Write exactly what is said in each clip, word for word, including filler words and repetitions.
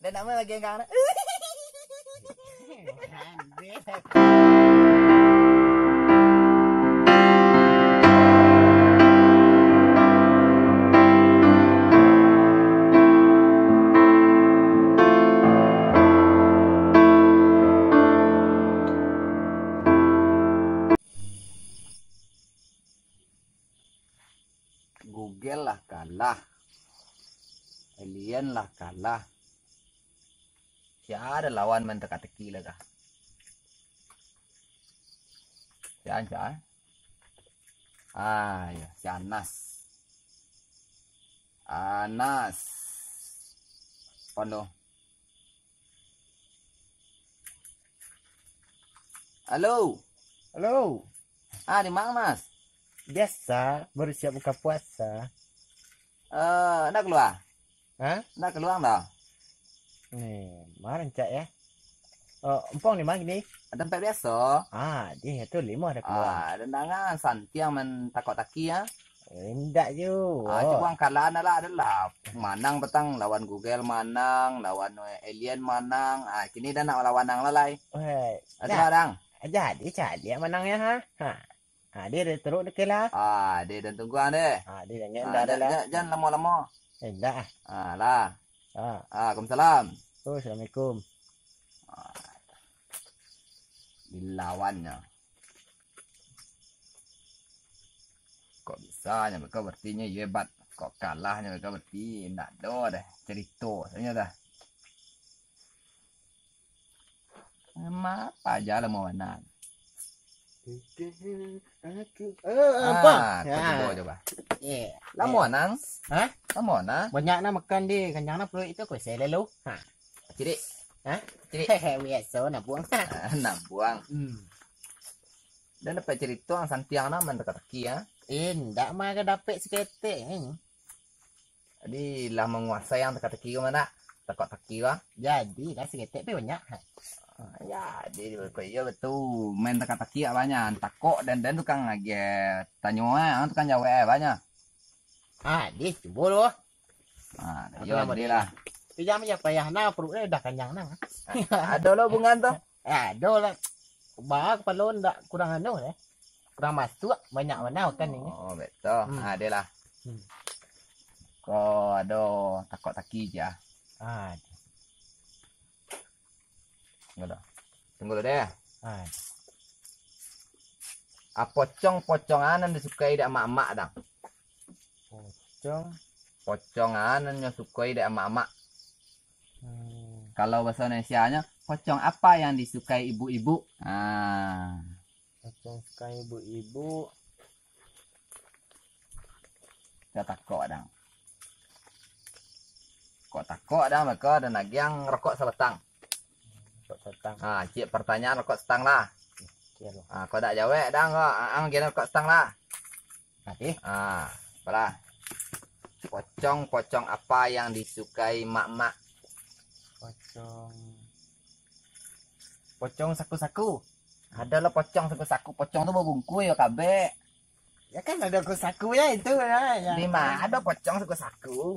Dan nama lagi yang kangen. Google lah kalah. Alien lah kalah. Sia ado lawan main teka-teki lah kah? Sia, sia. Ah, ya, si Anas. Anas. Pano. Halo. Halo. Ah, di mana, Mas? Biasa, baru siap buka puasa. Eh, ndak keluar? Hah? Ndak keluar dah? Nih, kemarin cak ya. Oh, empong di mana ni? Tempat biasa. Ah, di itu lima ada keluar. Ah, dan dangan santiang main takok-taki ya. Indak ju. Ah, cubo angkalan lah, adalah manang petang lawan Google manang, lawan alien manang. Ah, kini dah nak lawan nang lah lai. Weh, ada dah. Dang. Jadi cak dia manang ya ha. Ha. Ha, dia dah teruk dek lah. Ah, dia dah tunggu ang deh. Ha, dia dah ngendak dah lah. Jangan lama-lama. Indak ah. Ah, lah. Ha. Ah, Waalaikumsalam. Oh, assalamualaikum. Ah, dilawannyo. Kok bisanya mereka berarti nyo iyo hebat. Kok kalahnyo mereka berarti ndak ado deh cerito sajo dah. Emang apa aja lah mau anak. Aku, eh, apa? Ah, kau cuba, cuba. Lamo nang? Hah? Lamo nang? Banyak nak makan deh, kenyang nak perut itu kau saya lalu. Ha. Cirik. Hah? Cirik. Hehe, biasa nak buang. Ah, nak buang. Hmm. Dan dapat cerita ang santiang nak main teka-teki ya. Eh, ndak mah dapat seketek ni. Jadi lah menguasai ang teka-teki ko mah ndak? Teka-teki ko. Jadi lah seketek pe banyak. Ah, jadi kok iyo betul main teka-teki banyak. Takok dan dan tukang agiah tanyo ah, tukang jawab banyak. Ah, deh, cubo lo. Ah, iyo deh lah. Tapi jangan payah nah perut dah kenyang nah. Ado lo bungan tu. Eh, ado lah. Ba kepala ndak kurang anu deh. Kurang masuk, banyak mana makan ni. Oh, betul. Hmm. Ah, deh lah. Hmm. Ko ado takok-taki je. Ah. Tunggu dulu. Tunggu dulu deh. Ah. Ah, pocong-pocongan nan disukai dek amak-amak dang. Pocong. Pocongan nan nyo sukai dek amak-amak. Hmm. Kalau bahasa Indonesia-nyo, pocong apa yang disukai ibu-ibu? Ah. Pocong sukai ibu-ibu. Sia takok dang. Kok takok dang, mako ado nagiang rokok sabatang. Rokok sabatang. Ha, cik pertanyaan rokok satang lah. Oke, lo. Ha, kok dak jawek dang, kok ang gian rokok satang lah. Oke. Ha, apalah. Pocong-pocong apa yang disukai mak-mak? Pocong. Pocong saku-saku. Ado lah pocong saku-saku, pocong tu babungkui yo kabek. Ya kan ado saku-saku ya itu ya. Di ma ado pocong saku-saku?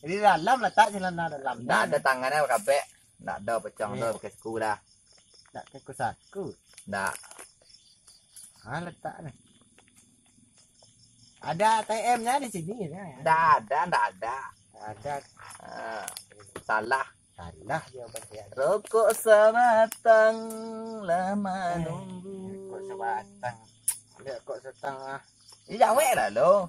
Di dalam latak celana dalam. Ndak ado tangannyo kabek. Ndak ado pocong tu pakai saku dah. Ndak pakai saku. Ndak. Ha, latak ni. Ada A T M-nya di sini ya. Ndak ada, ndak ada. Ada. Ah, salah. Salah jawaban dia. Rokok sabatang lah manunggu. Rokok sabatang. Rokok satang ah. Jawek lah lo.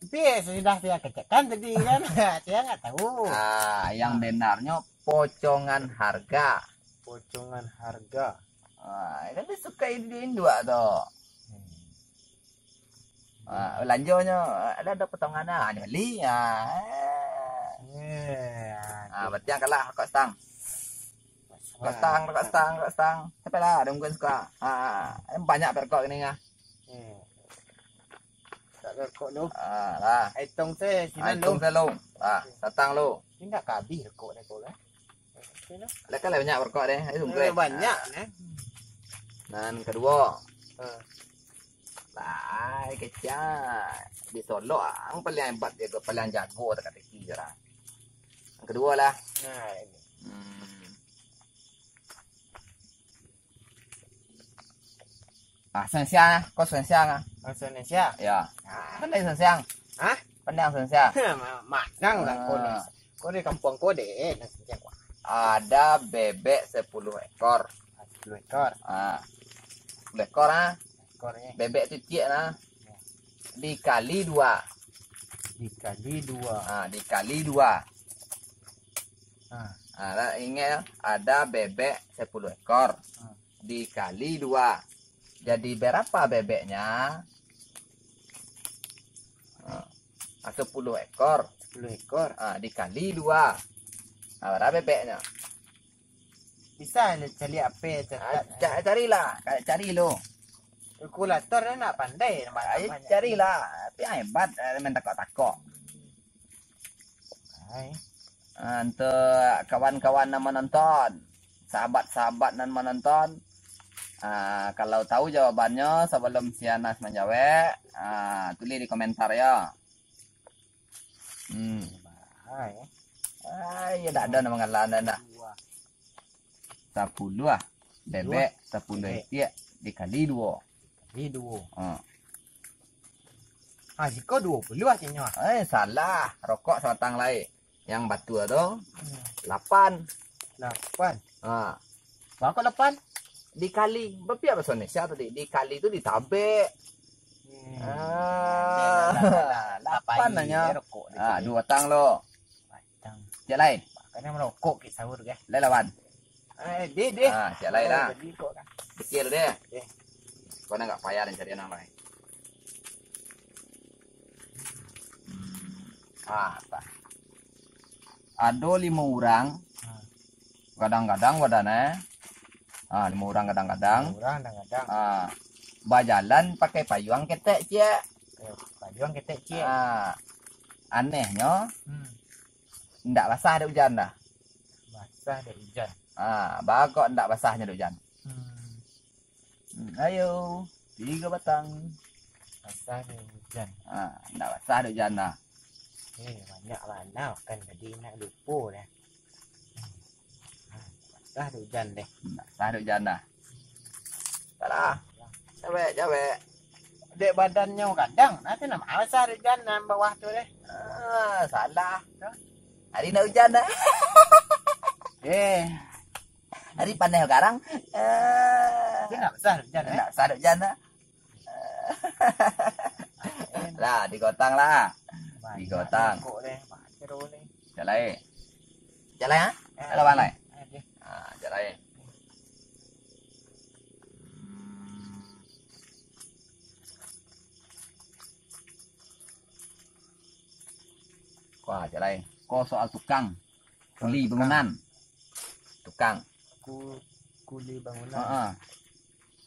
Tapi sudah saya kecekkan tadi kan. Saya nggak tahu. Ah, yang benarnyo pocongan harga. Pocongan harga. Ah, kan disukai di induak tu. Hmm. Ah, belanjonyo, ah, ada, ada potongan ah, nyo beli. Ah. Eh, ah, berarti yang kalah rokok satang. Rokok satang, rokok satang, rokok satang. Sampai lah, ada mungkin suka. Ah, banyak perkok ni ah. Hmm. Tak ada rokok lu. Ah, lah. Hitung se, sinan lu. Hitung se lu. Ah, satang lu. Indak ka abih rokok ni kau lah. Lah kan lah banyak rokok deh. Ayo sungkuih. Banyak eh. Nan kaduo. Ha. Lai kecek. Di Solok ang paling hebat jago, paling jago teka-teki sekarang. Yang kedua lah. Nah, ini. Hmm. Ah, Sensia nah. Kau Sensia nah. Oh, Sensia. Ya. Ah. Pandai Sensia. Hah? Pandai Sensia. Ma-, manang lah kau ni. Ah. Kau di kampung kau deh, eh, Sensia kau. Ada bebek sepuluh ekor. Sepuluh ekor. Ah. Sepuluh ekor ah. Ekor ni. Bebek tu ciek nah. Ya. Dikali dua. Dikali dua. Ah, dikali dua. Ah. Ah, lah, ingat ya, ada bebek sepuluh ekor. Ah. Dikali dua. Jadi berapa bebeknya? Ah, sepuluh ekor. Sepuluh ekor. Ah, dikali dua. Ah, berapa bebeknya? Bisa cari apa cakap? Ah, ca-, carilah, ka-, cari lo. Kalkulator dia nak pandai, ah, banyak. Carilah. Tapi yang hebat, eh, main takok-takok. Hai. Ah, untuk kawan-kawan nan manonton, sahabat-sahabat nan manonton, ah, kalau tahu jawabannyo sabalum si Anas manjawek, ah, tulis di komentar yo. Hmm. Hai. Ai, yo dak ado nan mangalah dah. Dua. Sapuluah. Bebek sapuluah itiak dikali duo. Dikali duo. Ha. Ha, siko duo puluah asinyo. Eh, salah. Rokok sabatang lai. Yang batua tu, hmm, lapan. Lapan. Ha. Baa kok lapan? Dikali. Bapiak bahaso Indonesia tadi. Dikali tu ditabek. Hmm. Ah. Lapan nanyo. Rokok. Ah, dikali. Duo batang lo. Batang. Ciek lai. Makanya merokok ke sahur, ke? Lai lawan. Eh, deh, deh. Ah, ciek lai lah. Jadi kok kan. Kecil deh. Deh. Kau nak agak payah dan cari anak lai. Ah, apa? Ado limo urang. Ah. Gadang-gadang badan, eh. Ah, limo urang gadang-gadang. Limo urang gadang-gadang. Ah. Bajalan pakai payuang ketek, ciek. Eh, payuang ketek, ciek. Ah. Anehnyo, hmm, ndak basah dek ujan dah. Basah dek ujan. Ah, baa kok ndak basahnyo dek ujan. Hmm. Hmm, ayo, tigo batang. Basah dek ujan. Ah, ndak basah dek ujan dah. Eh, banyak bana makan tadi, nak lupo dah. Basah dek ujan deh. Basah dek ujan dah. Salah. Cawek, cawek. Dek badannyo gadang, nah tu namo basah dek ujan nan bawah tu deh. Ah, salah. Hari nak ujan dah. Eh. Hari paneh garang. Eh. Tu nak basah dek ujan, eh? Nak basah dek ujan dah. Lah, digotang lah. Digotang. Banyak rokok deh, banyak rokok deh. Ciek lai. Ciek lai, ha? Eh, kalau bang lai. Eh, deh. Ah, ciek lai. Hmm. Wah, ciek lai. Ko soal tukang. Kuli bangunan. Tukang. Ku-, kuli bangunan. Ha, ha.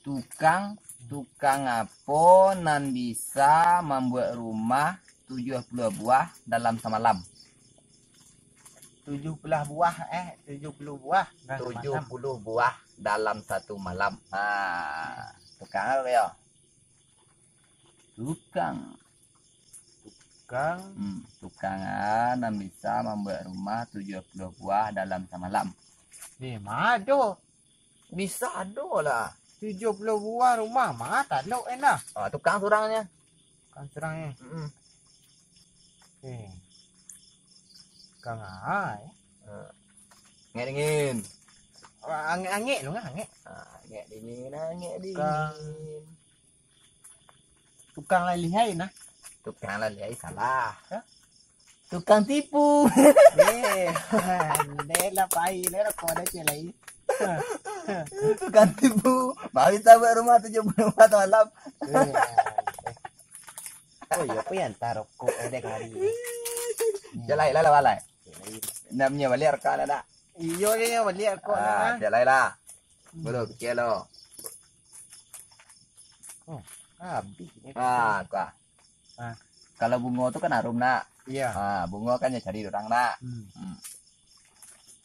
Tukang, tukang apo nan bisa mambuek rumah tujuah puluah buah dalam samalam? Tujuah puluah buah, eh, tujuah puluah buah dalam samalam. Tujuah puluah buah dalam satu malam. Ha, tukang apo yo? Tukang. Tukang. Hmm, tukang, ah, nan bisa mambuek rumah tujuah puluah buah dalam samalam. Eh, ma ado? Bisa ado lah. Tujuah puluah buah rumah, ma talok en lah. Ah, tukang surang nyo. Tukang surang nyo. Mm-mm. Eh. Tukang ah, eh. Ah. Angek dingin. Ah, angek-angek tu lah, angek. Ah, angek dingin, angek dingin. Tukang. Tukang lah lihai nah. Tukang lah lihai salah. Hah? Tukang tipu. Eh, deh lah pai lah kau dah ciek lai. Tukang tipu. Baru tabuek rumah tujuah puluah rumah samalam. Eh, eh. Oh, iyo, apo yang antah rokok eh, dek hari ni? Ciek lai, lah, lah, lai. Ciek lai. Nak nyo baliak rokok nak dak? Iyo, iyo, baliak rokok nak. Ah, ciek lai lah. Hmm. Bro, pikia lo. Oh, habis. Ah, kau. Ah. Kalau bungo tu kan harum nak. Iya. Ah, bungo kan yo cari urang nak. Hmm. Hmm.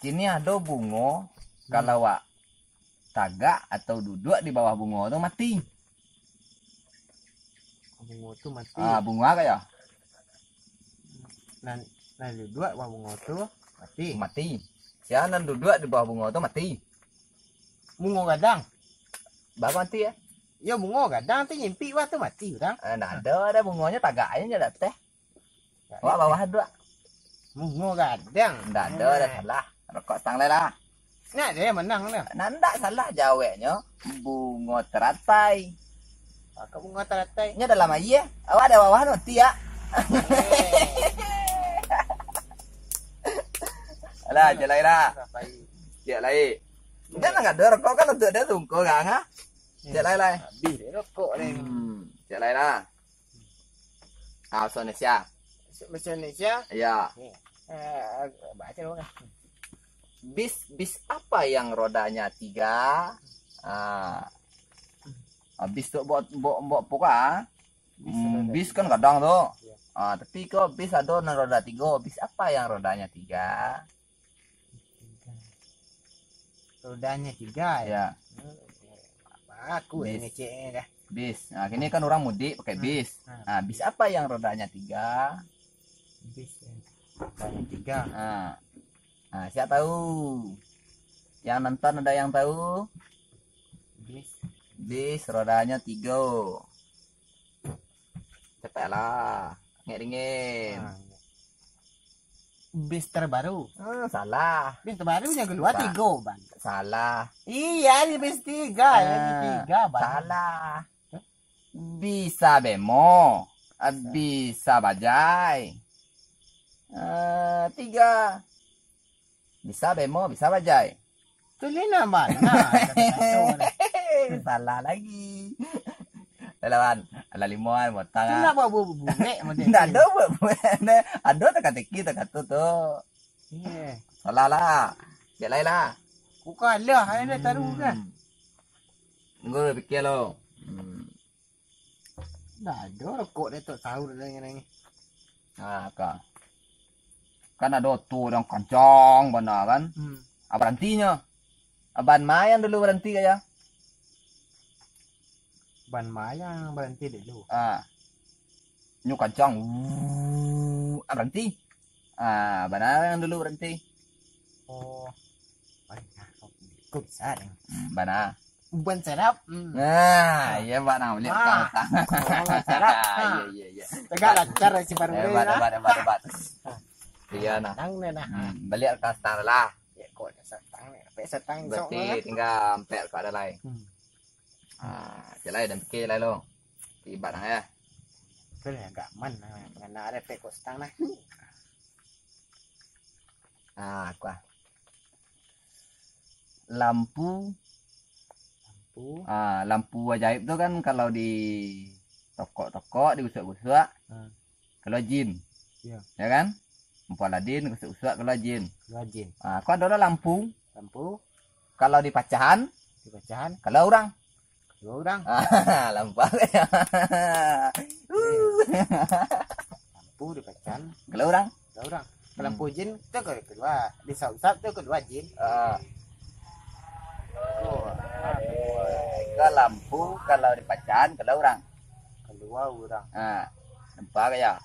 Kini ado bungo, hmm, kalau wak tagak atau duduak di bawah bungo tu mati. Bungo tu mati. Ah, bungo apo yo? Nan, nan duduak bawah bungo tu. Mati. Mati. Sia nan duduak di bawah bungo tu mati. Bungo gadang. Bah mati ya? Yo, bungo gadang tu nyimpik bawah tu mati urang. Eh, ndak ado, ado bungonyo tagak aja ndak teh. Awak bawah duduak. Bungo gadang. Ndak ado, dah salah. Rokok satangah lai lah. Ndak ado yang menang lah. Nah, ndak salah jaweknyo. Bungo taratai. Kok bungo taratai? Nyo dalam aia. Awak di bawah tu mati ya. Alah, ciek lai lah. Ciek lai. Jangan ndak ado rokok kan untuk dia tungkul kan, ha? Ciek lai lai. Habis deh rokok ni. Hmm, ciek lai lah. Ah, bahasa Indonesia. Bahasa Indonesia? Ya. Ni. Eh, baca dulu kan. Bis, bis apa yang rodanya tiga? Ah, ah, bis tu buat, buat, buat apa, ah? Bis Hmm, rodanya bis kan tiga. Gadang tu. Ya. Ah, tapi ko bis ado nan roda tiga. Bis apa yang rodanya tiga? Rodanya tiga ya? Ya. Hmm, aku Bis. Yang ngeceknya dah. Bis. Nah, kini kan orang mudik pakai Hmm. Bis. Hmm. Nah, bis apa yang rodanya tiga? Bis yang rodanya tiga. Nah. Nah, siapa tahu? Yang nonton ada yang tahu? Bis. Bis rodanya tiga. Cepatlah. Ngek dingin. Ah, iya. Bis terbaru. Ah, salah. Bis terbaru yang keluar Sa- tiga, Bang. Salah. Iya, di bis tiga, ya, di Ah, tiga, Bang. Salah. Hah? Bisa bemo, ah, Bisa. Bisa bajai. Ah, tiga. Bisa bemo, bisa bajai. Tulis nan bana, kata-kata orang. Salah lagi. Dah lawan. Alah limo kan, botang. Tu ah. Nak buat bu-, buek model Ndak tu. Ado buek-buek. Ado teka-teki, teka tu tu. Iya. Salah lah. Ciek lai lah. Ku kalah, ai dah taruh kan. Hmm. Tunggu, pikir lo. Hmm. Dah ado rokok dia tu sahur dah ni. Ah, ka. Kan ado tu yang kancang bana kan. Hmm. Ah, barantinyo. Ah, ban ma yang dulu baranti kaya? Ban ma yang baranti dulu? Ah. Nyo kancang. Wuh. Ah, baranti. Ah, bana yang dulu baranti. Oh. Ai, nah, kau, kau bisa deh. Hmm, bana. Ban serap. Hmm. Nah, iya, Pak, nah, baliak Ah. Utang. Oh, serap. Iya, iya, iya. Tegak lancar si baru Hebat, ni, hebat, hebat, hebat. Iya, nah. Nang ni, nah. Hmm, baliak ka satang lah. Ya, kok ada satang ni. Sampai satang esok Berarti lah. Tinggal ampek kok ada lai. Hmm. Ah, ciek lai dan pikir lai lo. Tiba nang ya. Betul ya, agak aman. Nah, ngana ada pek kok satang lah. Ah, aku ah. Lampu. Lampu. Ah, lampu ajaib tu kan kalau di tokok-tokok, digusuak-gusuak, Hmm. keluar jin. Iya. Ya kan? Lampu Aladin, gusuak-gusuak, keluar jin. Keluar jin. Ah, aku ado lah lampu. Lampu. Kalau dipacahan, Dipacahan. Kalau urang. Dua urang. Ah, lampu. Lampu dipacahan. Kalau urang. Dua urang. Kalau Hmm. lampu jin, tu kalau keluar. Disaut-saut tu keluar jin. Ah. Oh, ah, keluar. Kalau lampu, kalau dipacahan, kalau urang. Keluar urang. Ah, nampak ya?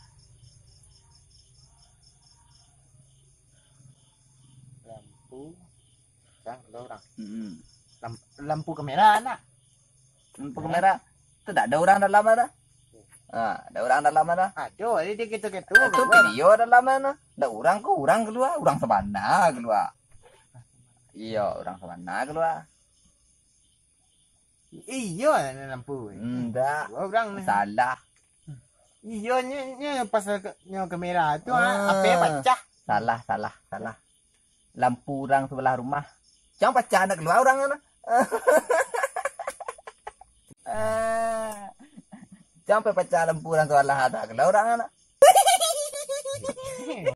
Lampu. Kan, ada urang. Mm-mm. Lam-, lampu kamera, nak. Lampu kamera. Tu dak ada urang dalam dah. Ha, ada urang dalam dah. Ado, jadi dia gitu-gitu. Itu video dalam dah. Dak urang ko, urang keluar, urang sabana keluar. Iyo, urang sabana keluar. Iyo, lampu. Ndak. Dua urang ni. Salah. Iyo, nyo, nyo pasal ke-, nyo kamera tu, ah, Ah. H P pacah. Salah, salah, salah. Lampu urang sabalah rumah. Cang pacah nak keluar urang tu. Ah. Cang pacah lampu urang sabalah, dak keluar urang tu.